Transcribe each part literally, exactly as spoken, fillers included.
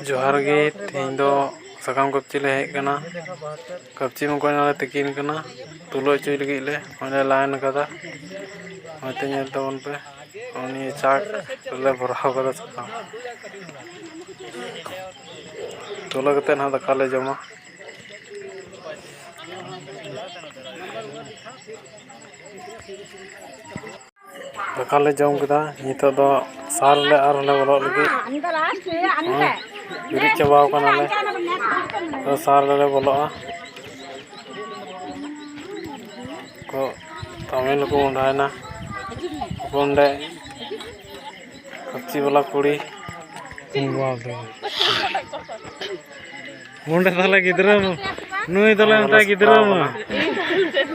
ᱡᱚᱦᱟᱨ ᱜᱮ, ᱛᱮᱦᱮᱧ ᱫᱚ ᱥᱟᱠᱟᱢ ᱠᱟᱹᱯᱪᱤ ᱞᱮ ᱦᱮᱡ ᱠᱟᱱᱟ᱾ ᱠᱟᱹᱯᱪᱤ ᱢᱚᱠᱚᱧ ᱞᱮ ᱛᱤᱠᱤᱱ ᱠᱟᱱᱟ, ᱛᱩᱞᱟᱹᱣ ᱦᱚᱪᱚᱭ ᱞᱟᱹᱜᱤᱫ ᱞᱮ, ᱱᱚᱜᱼᱚᱭ ᱞᱮ line ᱟᱠᱟᱫᱟ᱾ ᱱᱚᱜᱼᱚᱭ ᱛᱚ ᱧᱮᱞ ᱛᱟᱵᱚᱱ ᱯᱮ, ᱱᱚᱜᱼᱚᱭ ᱱᱤᱭᱟᱹ ᱪᱟᱠ ᱨᱮᱞᱮ ᱵᱷᱚᱨᱟᱣ ᱠᱟᱫᱟ ᱥᱟᱠᱟᱢ᱾ ᱛᱩᱞᱟᱹᱣ ᱠᱟᱛᱮᱫ ᱱᱟᱦᱟᱜ ᱫᱟᱠᱟ ᱞᱮ ᱡᱚᱢᱟ᱾ ᱫᱟᱠᱟ ᱞᱮ ᱡᱚᱢ ᱠᱮᱫᱟ᱾ ᱱᱤᱛᱚᱜ ᱫᱚ ᱥᱟᱨ ᱞᱮ ᱟᱨᱦᱚᱸ ᱞᱮ ᱵᱚᱞᱚᱜ ᱞᱟᱹᱜᱤᱫ᱾ ᱦᱮᱸ, ᱵᱮᱨᱮᱫ ᱪᱟᱵᱟᱣ ᱠᱟᱱᱟᱞᱮ᱾ ᱟᱫᱚ ᱥᱟᱨ ᱨᱮᱞᱮ ᱵᱚᱞᱚᱜᱼᱟ᱾ ᱠᱚ ᱛᱟᱢᱤᱞ ᱠᱚ ᱢᱚᱦᱰᱟᱭᱮᱱᱟ᱾ ᱚᱸᱰᱮ ᱠᱟᱹᱯᱪᱤ ᱵᱟᱞᱟ ᱠᱩᱲᱤ᱾ ᱚᱸᱰᱮ ᱛᱟᱦᱞᱮ ᱜᱤᱫᱽᱨᱟᱹ, ᱱᱩᱭ ᱛᱟᱦᱞᱮ ᱢᱤᱫᱴᱟᱝ ᱜᱤᱫᱽᱨᱟᱹ ᱢᱟᱹᱭ᱾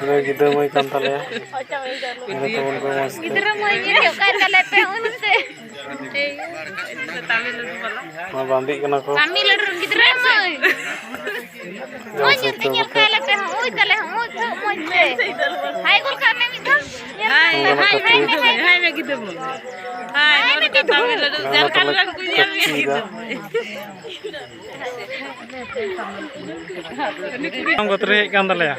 ᱱᱩᱭ ᱜᱤᱫᱽᱨᱟᱹ ᱢᱟᱹᱭ ᱠᱟᱱ ᱛᱟᱞᱮᱭᱟ᱾ ᱧᱮᱞ ᱛᱟᱵᱚᱱ ᱯᱮ ᱢᱚᱡᱽ ᱛᱮ᱾ ᱜᱤᱫᱽᱨᱟᱹ ᱢᱟᱹᱭ ᱜᱮ ᱚᱠᱟᱭ ᱛᱟᱞᱮ ᱯᱮ ᱩᱱ ᱥᱮ᱾ ᱱᱚᱣᱟ ᱵᱟᱸᱫᱮᱜ ᱠᱟᱱᱟ ᱠᱚ᱾ ᱛᱟᱢᱤᱞᱱᱟᱲᱩ ᱨᱮᱱ ᱜᱤᱫᱽᱨᱟᱹ ᱢᱟᱹᱭ᱾ ᱢᱚᱡᱽ ᱧᱚᱜ ᱛᱮ ᱧᱮᱞ ᱠᱟᱭ ᱞᱮᱯᱮ ᱦᱚᱸ᱾ ᱩᱭ ᱛᱟᱞᱮ ᱦᱚᱸ, ᱩᱭ ᱛᱷᱚ, ᱢᱚᱡᱽ ᱛᱮ᱾ ᱦᱟᱭ ᱜᱚᱞ ᱠᱟᱜ ᱢᱮ ᱢᱤᱫ ᱫᱷᱟᱣ᱾ ᱧᱮᱞ ᱠᱟᱭ ᱞᱮᱯᱮ, ᱦᱟᱭ, ᱦᱟᱭ ᱢᱮ, ᱦᱟᱭ ᱢᱮ ᱜᱤᱫᱽᱨᱟᱹ ᱢᱟᱹᱭ᱾ ᱦᱟᱭ ᱢᱮ ᱜᱤᱫᱽᱨᱟᱹ ᱢᱟᱹᱭ᱾ ᱡᱷᱟᱲᱠᱷᱚᱸᱰ ᱨᱮᱱ ᱠᱚ ᱧᱮᱞ ᱢᱮᱭᱟ ᱜᱤᱫᱽᱨᱟᱹ ᱢᱟᱹᱭ᱾ ᱟᱢ ᱜᱚᱛ ᱨᱮ ᱦᱮᱡ ᱠᱟᱱ ᱛᱟᱞᱮᱭᱟ᱾